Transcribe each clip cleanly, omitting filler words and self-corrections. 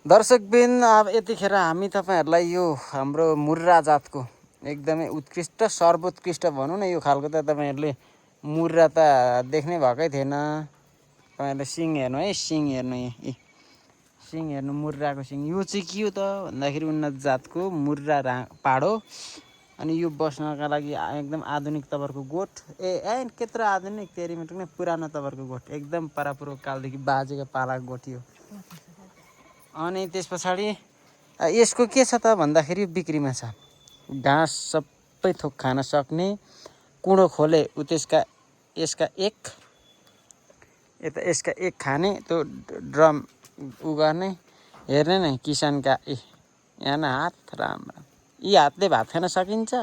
दर्शकबिन अब यतिखेर हामी तपाईहरुलाई यो हाम्रो मुर्रा जातको एकदमै उत्कृष्ट सर्वोत्कृष्ट भनौं न यो खालको त तपाईहरुले मुर्रा त देख्नै भकै थिएन। तपाईहरुले सिङ हेर्नु है, सिङ हेर्नु यी सिङ हेर्नु मुर्राको सिङ। यो चाहिँ के हो त भन्दाखेरि उन्नत जातको मुर्रा पाडो। अनि यो बस्नका लागि एकदम आधुनिक तवरको गोठ। केत्र आधुनिक तेरीमेटक नै पुरानो तवरको गोठ, एकदम परापुरो कालदेखि बाजेको पालाको गोठ हो। अनि त्यसपछि यसको के छ त भन्दाखेरि बिक्रीमा छ। घाँस सबै थोक खान सक्ने, कुँडो खोले त्यसका यसका एक खाने त्यो ड्रम उ गर्ने हेर्ने नै किसानका यहाँ न हात राम राम। यी हातले भात खान सकिन्छ?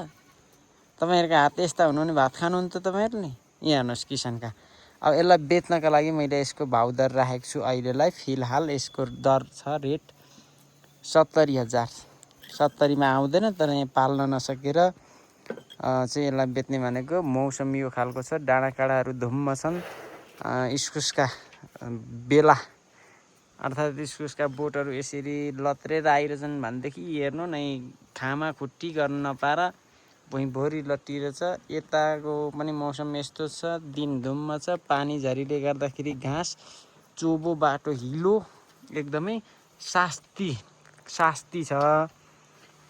तपाईहरुको हात यस्ता हुनु भने भात खानुहुन्छ तपाईहरुले? यहाँ हेर्नुस् किसानका। अब यसलाई बेच्नका लागि मैले यसको भाउ दर राखेको छु। अहिलेलाई फिलहाल यसको दर छ रेट 70,000। 70 मा आउँदैन, तर यहाँ पाल्न नसकेर चाहिँ यसलाई बेच्ने भनेको मौसम यो खालको छ। डाँडाकाँडाहरू धुम्म छन्। इस्कुसका बेला अर्थात् इस्कुसका बोटहरू यसरी लत्रेर आइरहेछन् भनेदेखि हेर्नु नै खामा खुट्टी गर्न नपाएर भुइँभरि लट्टिरहेछ। यताको पनि मौसम यस्तो छ, दिन धुम्म छ, पानी झरीले गर्दाखेरि घाँस चोबो बाटो हिलो एकदमै शास्ति छ।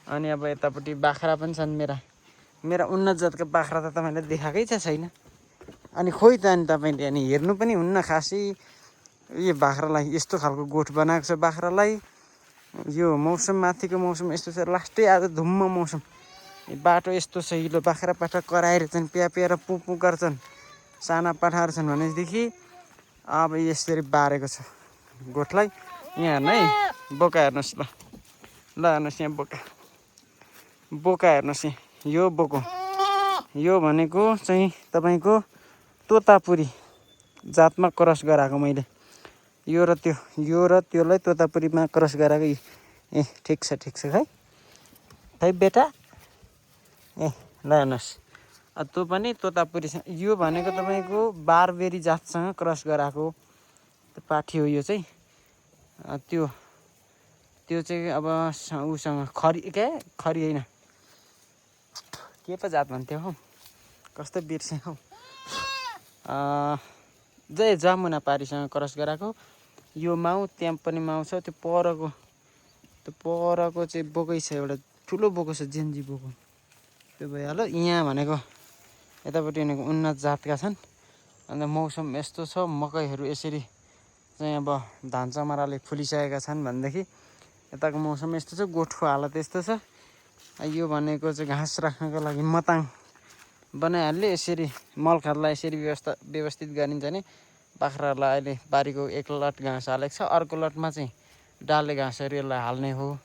अनि अब यतापट्टि बाख्रा पनि छन् मेरा उन्नत जातका बाख्रा त तपाईले देखाकै छैन। अनि खोइ त अनि तपाईले अनि हेर्नु पनि हुन्न खासै। यो बाख्रालाई यस्तो खालको गोठ बनाएको छ बाख्रालाई। यो मौसम माथिको मौसम यस्तो छ, लास्टै आज धुम्म मौसम, बाटो यस्तो छ हिलो, बाख्रा पाठा कराइरहेछन्, प्याएर पुपु गर्छन्, साना पाठाहरू छन् भनेदेखि अब यसरी बारेको छ गोठलाई। यहाँ हेर्नु है, बोका हेर्नुहोस् ल हेर्नुहोस् यहाँ बोका हेर्नुहोस् यहाँ। यो बोको यो भनेको चाहिँ तपाईको तोतापुरी जातमा क्रस गराएको मैले। यो र त्योलाई तोतापुरीमा क्रस गराएको। ठिक छ खै बेटा। ल हेर्नुहोस्, त्यो पनि तोतापुरी। यो भनेको तपाईको बारबेरी जातसँग क्रस गराएको पाठी हो। यो चाहिँ त्यो चाहिँ अब उसँग खरी होइन, के पो जात भन्थ्यो हौ, कस्तो बिर्सेँ हौ, जमुना पारीसँग क्रस गराएको। यो माउ, त्यहाँ पनि माउ छ। त्यो परको चाहिँ बोकै छ, एउटा ठुलो बोको छ, जेन्जी बोको। त्यो भइहाल्यो। यहाँ भनेको यतापट्टि भनेको उन्नत जातका छन्। अन्त मौसम यस्तो छ, मकैहरू यसरी चाहिँ अब धान चमराले फुलिसकेका छन् भनेदेखि यताको मौसम यस्तो छ, गोठको हालत यस्तो छ। यो भनेको चाहिँ घाँस राख्नको लागि मताङ बनाइहाल्यो। यसरी मलखातलाई यसरी व्यवस्थित गरिन्छ भने बाख्राहरूलाई अहिले बारीको एक लट घाँस हालेको छ, अर्को लटमा चाहिँ डाले घाँसहरू यसलाई हाल्ने हो।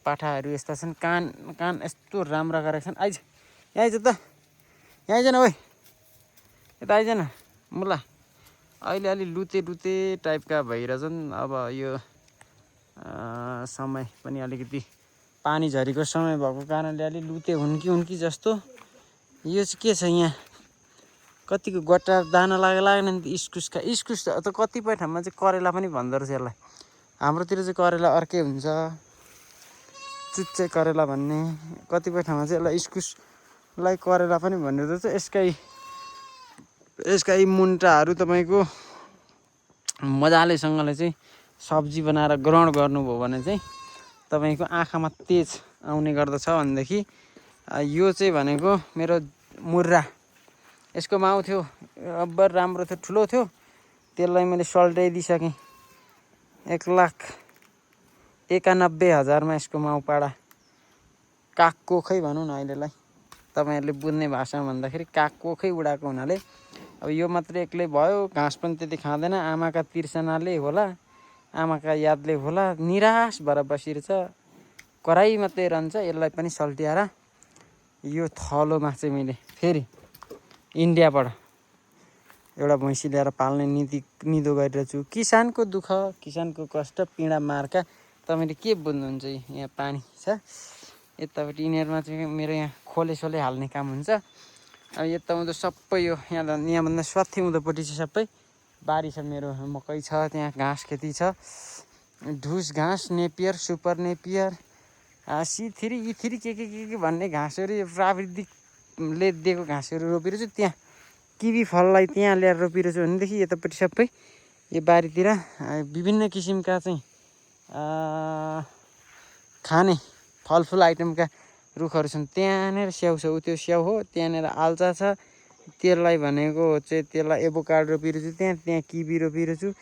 पाठाहरू यस्ता छन्, कान यस्तो राम्रो गरेका छन्। यहाँ आइज त, यहाँ आइज न, ओइ यता आइज न मुला। अहिले अलि लुते टाइपका भइरहेछन्। अब यो समय पनि अलिकति पानी झरीको समय भएको कारणले अलि लुते हुन् कि जस्तो। यो चाहिँ के छ यहाँ, कतिको गट्टा दाना लागेन नि इस्कुस त कतिपय ठाउँमा चाहिँ करेला पनि भन्दो रहेछ यसलाई। हाम्रोतिर चाहिँ करेला अर्कै हुन्छ, चुच्चे करेला भन्ने। कतिपय ठाउँमा चाहिँ यसलाई इस्कुसलाई करेला पनि भन्ने रहेछ। यसका मुन्टाहरू तपाईँको मजालेसँगले चाहिँ सब्जी बनाएर ग्रहण गर्नुभयो भने चाहिँ तपाईँको आँखामा तेज आउने गर्दछ भनेदेखि यो चाहिँ भनेको मेरो मुर्रा। यसको माउ थियो, अब्बर राम्रो थियो, ठुलो थियो। त्यसलाई मैले सल्टाइदिइसकेँ। 1,91,000 मा यसको माउ पाडा। काग कोखै भनौँ न अहिलेलाई, तपाईँहरूले बुझ्ने भाषामा भन्दाखेरि काग कोखै उडाएको हुनाले अब यो मात्रै एक्लै भयो। घाँस पनि त्यति खाँदैन। आमाका तिर्सनाले होला, आमाका यादले होला, निराश भएर बसिरहेछ, कराई मात्रै रहन्छ। यसलाई पनि सल्टिएर यो थलोमा चाहिँ मैले फेरि इन्डियाबाट एउटा भैँसी ल्याएर पाल्ने निधो गरिरहेको छु। किसानको दुःख, किसानको कष्ट, पीडा मार्का तपाईँले के बुझ्नुहुन्छ? यहाँ पानी छ यतापट्टि, यिनीहरूमा चाहिँ मेरो यहाँ खोले हाल्ने काम हुन्छ। अब यता उँधो सबै यो यहाँभन्दा स्वाथी उँधोपट्टि चाहिँ सबै बारी छ मेरो, मकै छ, त्यहाँ घाँस खेती छ। ढुस घाँस, Napier, super Napier, C3 E3 के भन्ने घाँसहरू यो प्राविधिकले दिएको घाँसहरू रोपेर छु। त्यहाँ किवी फललाई त्यहाँ ल्याएर रोपेर छु भनेदेखि यतापट्टि सबै यो बारीतिर विभिन्न किसिमका चाहिँ खाने फलफुल आइटमका रुखहरू छन्। त्यहाँनिर स्याउ छ, त्यो स्याउ हो। त्यहाँनिर आल्चा छ, त्यसलाई भनेको चाहिँ त्यसलाई एभोकाडो रोपेर छु। त्यहाँ किवी रोपेर छु।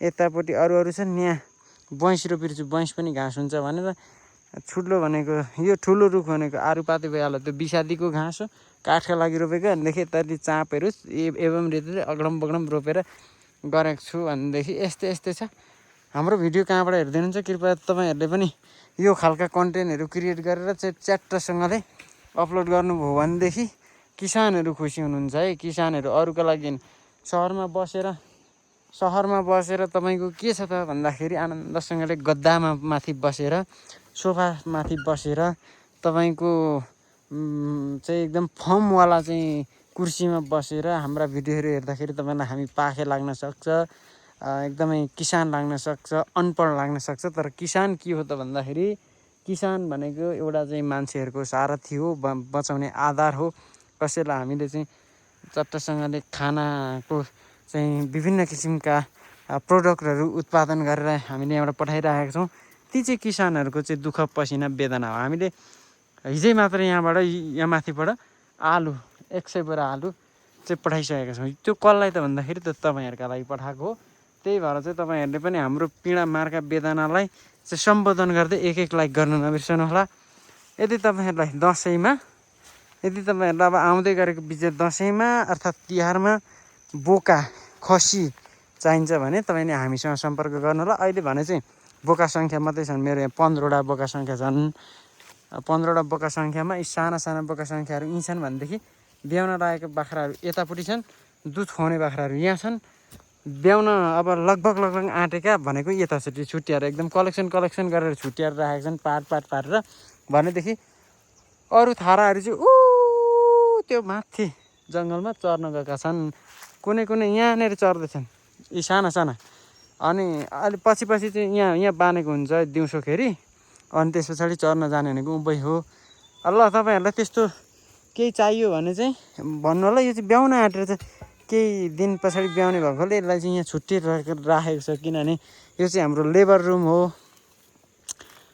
यतापट्टि अरू छन्। यहाँ बैंस रोपेर छु। बैंस पनि घाँस हुन्छ भनेर। ठुलो भनेको यो ठुलो रुख भनेको आरुपाते भइहाल्यो, त्यो विषादीको घाँस हो, काठका लागि रोपेको। भनेदेखि यतापट्टि चाँपहरू एवं रीतिले अगडम बगडम रोपेर गरेको छु। भनेदेखि यस्तै छ। हाम्रो भिडियो कहाँबाट हेर्दै हुनुहुन्छ कृपया तपाईँहरूले पनि यो खालका कन्टेन्टहरू क्रिएट गरेर चाहिँ च्याट्टसँगले अपलोड गर्नुभयो भनेदेखि किसानहरू खुसी हुनुहुन्छ है। किसानहरू अरूको लागि सहरमा बसेर तपाईँको के छ त भन्दाखेरि आनन्दसँगले गद्दामा माथि बसेर सोफामाथि बसेर तपाईँको चाहिँ एकदम फर्मवाला चाहिँ कुर्सीमा बसेर हाम्रा भिडियोहरू हेर्दाखेरि तपाईँलाई हामी पाखे लाग्न सक्छ, एकदमै किसान लाग्न सक्छ, अनपढ लाग्न सक्छ। तर किसान के हो त भन्दाखेरि किसान भनेको एउटा चाहिँ मान्छेहरूको सारथी हो, बचाउने आधार हो। कसैलाई हामीले चाहिँ चट्टसँगले खानाको चाहिँ विभिन्न किसिमका प्रोडक्टहरू उत्पादन गरेर हामीले यहाँबाट पठाइरहेका छौँ। ती चाहिँ किसानहरूको चाहिँ दुःख पसिना वेदना हो। हामीले हिजै मात्र यहाँ माथिबाट आलु 100 बोरा आलु चाहिँ पठाइसकेका छौँ। त्यो कसलाई त भन्दाखेरि त्यो तपाईँहरूका लागि पठाएको हो। त्यही भएर चाहिँ तपाईँहरूले पनि हाम्रो पीडा मार्का वेदनालाई चाहिँ सम्बोधन गर्दै एक लाइक गर्न नबिर्सनु होला। यदि तपाईँहरूलाई अब आउँदै गरेको विजय दसैँमा अर्थात् तिहारमा बोका खसी चाहिन्छ भने तपाईँले हामीसँग सम्पर्क गर्नु होला। अहिले भने चाहिँ बोका सङ्ख्या मात्रै छन् मेरो यहाँ 15वटा बोका सङ्ख्या छन्। 15वटा बोका सङ्ख्यामा यी साना बोका सङ्ख्याहरू यहीँ छन् भनेदेखि ब्याउन लागेको बाख्राहरू यतापट्टि छन्, दुध खुवाउने बाख्राहरू यहाँ छन्। ब्याउन अब लगभग आँटेका भनेको यतापट्टि छुट्याएर एकदम कलेक्सन गरेर छुट्याएर राखेका छन् पारेर। भनेदेखि अरू थाराहरू चाहिँ त्यो माथि जङ्गलमा चर्न गएका छन्। कुनै यहाँनिर चर्दैछन् यी साना। अनि अलि पछि चाहिँ यहाँ बाँधेको हुन्छ दिउँसोखेरि। अनि त्यस पछाडि चर्न जाने भनेको उभै हो। ल तपाईँहरूलाई त्यस्तो केही चाहियो भने चाहिँ भन्नु होला। यो चाहिँ ब्याउन आँटेर चाहिँ केही दिन पछाडि ब्याउने भएकोले यसलाई चाहिँ यहाँ छुट्टिएर राखेको छ, किनभने यो चाहिँ हाम्रो लेबर रुम हो।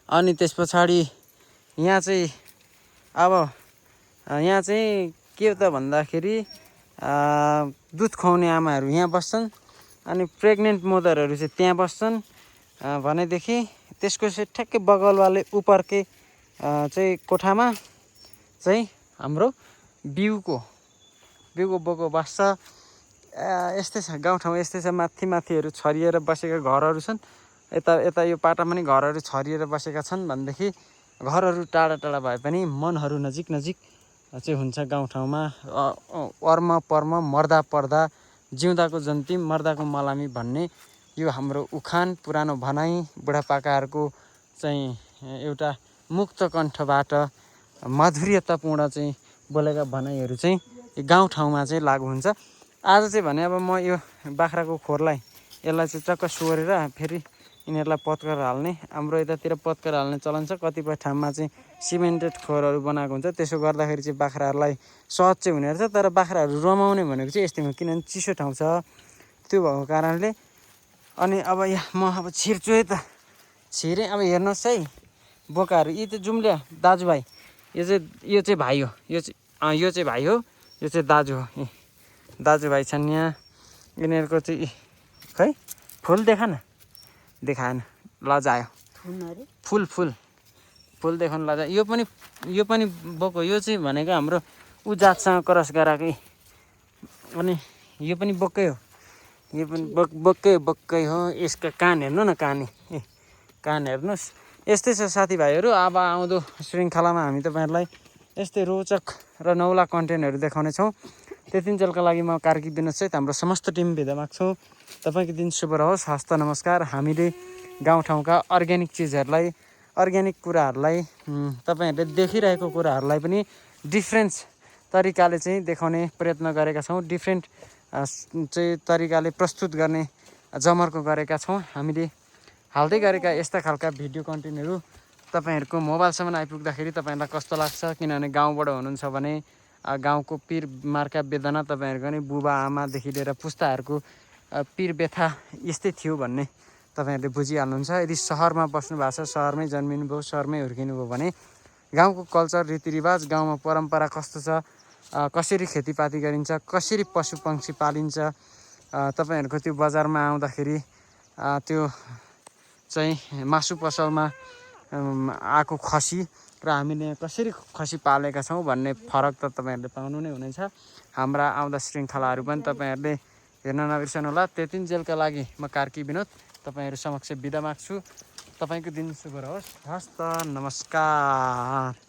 अनि त्यस पछाडि यहाँ चाहिँ के त भन्दाखेरि दुध खुवाउने आमाहरू यहाँ बस्छन्, अनि प्रेग्नेन्ट मदरहरू चाहिँ त्यहाँ बस्छन्। भनेदेखि त्यसको चाहिँ ठ्याक्कै बगलवाले उपरकै चाहिँ कोठामा चाहिँ हाम्रो बिउको बोको बस्छ। यस्तै छ गाउँठाउँ, यस्तै छ। माथिहरू छरिएर बसेका घरहरू छन्। यता यो पाटामा नि घरहरू छरिएर बसेका छन्। भनेदेखि घरहरू टाढा भए पनि मनहरू नजिक चाहिँ हुन्छ गाउँठाउँमा। पर्म मर्दा पर्दा जिउँदाको जन्ती मर्दाको मलामी भन्ने यो हाम्रो उखान पुरानो भनाइ बुढापाकाहरूको चाहिँ एउटा मुक्त कण्ठबाट माधुर्यतापूर्ण चाहिँ बोलेका भनाइहरू चाहिँ गाउँठाउँमा चाहिँ लागु हुन्छ। आज चाहिँ भने अब म यो बाख्राको खोरलाई यसलाई चाहिँ चक्क सोरेर फेरि यिनीहरूलाई पत्कर हाल्ने। हाम्रो यतातिर पत्कर हाल्ने चलन छ। कतिपय ठाउँमा चाहिँ सिमेन्टेड खोरहरू बनाएको हुन्छ। त्यसो गर्दाखेरि चाहिँ बाख्राहरूलाई सहज चाहिँ हुने रहेछ। तर बाख्राहरू रमाउने भनेको चाहिँ यस्तैमा, किनभने चिसो ठाउँ छ, त्यो भएको कारणले। अनि अब म छिर्छु है त। छिरेँ। अब हेर्नुहोस् है बोकाहरू। यी चाहिँ जुम्लिया दाजुभाइ, यो चाहिँ भाइ हो। यो चाहिँ भाइ हो, यो चाहिँ दाजु हो। दाजुभाइ छन् यहाँ। यिनीहरूको चाहिँ खै फुल देखाएन लजायो। फुल देखाउनु लजायो। यो पनि बोको। यो चाहिँ भनेको हाम्रो ऊ जातसँग क्रस गराएकै। अनि यो पनि बोक्कै हो। यो पनि बोक्कै हो। यसका कान हेर्नु न, कान हेर्नुहोस्। यस्तै छ साथीभाइहरू। अब आउँदो श्रृङ्खलामा हामी तपाईँहरूलाई यस्तै रोचक र नौला कन्टेन्टहरू देखाउनेछौँ। त्यतिन्जेलका लागि म कार्की विनोदसहित हाम्रो समस्त टिम बिदा माग्छौँ। तपाईँको दिन शुभ रहोस्। हस्त नमस्कार। हामीले गाउँठाउँका अर्ग्यानिक चिजहरूलाई, अर्ग्यानिक कुराहरूलाई, तपाईँहरूले देखिरहेको कुराहरूलाई पनि डिफ्रेन्ट तरिकाले चाहिँ देखाउने प्रयत्न गरेका छौँ। डिफ्रेन्ट चाहिँ तरिकाले प्रस्तुत गर्ने जमर्को गरेका छौँ। हामीले हाल्दै गरेका यस्ता खालका भिडियो कन्टेन्टहरू तपाईँहरूको मोबाइलसम्म आइपुग्दाखेरि तपाईँहरूलाई कस्तो लाग्छ? किनभने गाउँबाट हुनुहुन्छ भने गाउँको पीर मार्का वेदना तपाईँहरूको नि बुबा आमादेखि लिएर पुस्ताहरूको पीर व्यथा यस्तै थियो भन्ने तपाईँहरूले बुझिहाल्नुहुन्छ। यदि सहरमा बस्नु भएको छ, सहरमै जन्मिनु भयो, सहरमै हुर्किनु भयो भने गाउँको कल्चर रीतिरिवाज, गाउँमा परम्परा कस्तो छ, कसरी खेतीपाती गरिन्छ, कसरी पशु पक्षी पालिन्छ, तपाईँहरूको त्यो बजारमा आउँदाखेरि त्यो चाहिँ मासु पसलमा आएको खसी र हामीले कसरी खसी पालेका छौँ भन्ने फरक त तपाईँहरूले पाउनु नै हुनेछ। हाम्रा आउँदा श्रृङ्खलाहरू पनि तपाईँहरूले हेर्न नबिर्सनु होला। त्यतिन्जेलका लागि म कार्की विनोद तपाईँहरू समक्ष बिदा माग्छु। तपाईँको दिन शुभ रहोस्। हस्त नमस्कार।